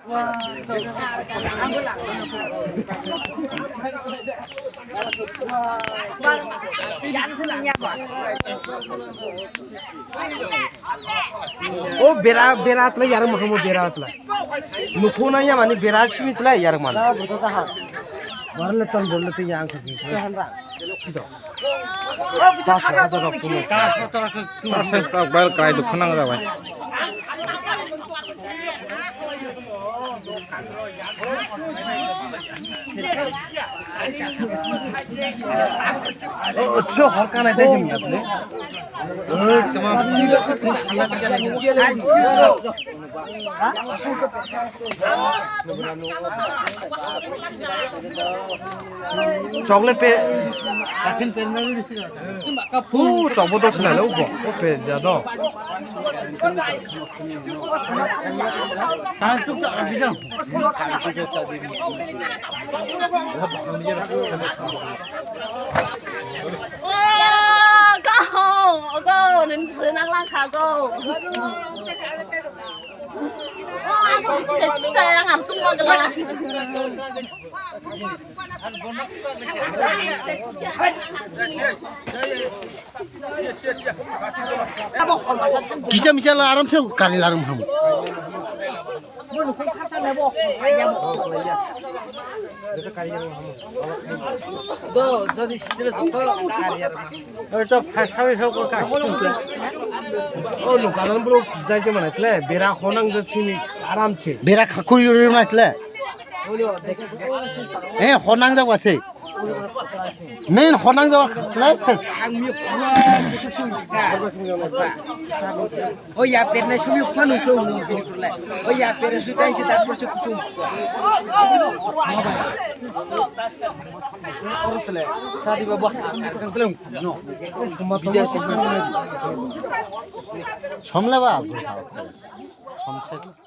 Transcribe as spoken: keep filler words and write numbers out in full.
O bera, bera tlai yarwk mokhe mo bera tlai. Nukhu na ya mani bera simi tlai yarwk mani. Borle ton borle te yang khe. Sido. Sa sa sa rok kuno. Sa sa rok bai krai dukhu nang jabai. O so hor kana dai jim ya. Chocolate pe. Kasin pe na ni sila. Hu, chobo dos na lo bo. O pe ja do. Oh, go, go, nin nang lang kha go. Oh, ang se chita yang ang tung mag la. Kisa misa la aram se kari larum ham. O lukadan bro jai je mana tle bera honang je chini aram che. Bera khakuri ri na tle. Eh, honang jak wase. Main honang jak wa tle se. O ya pernai sumi phano nung nung bini kurlai. O ya pernai su tai se tak persu kusum. Somle ba. Somse.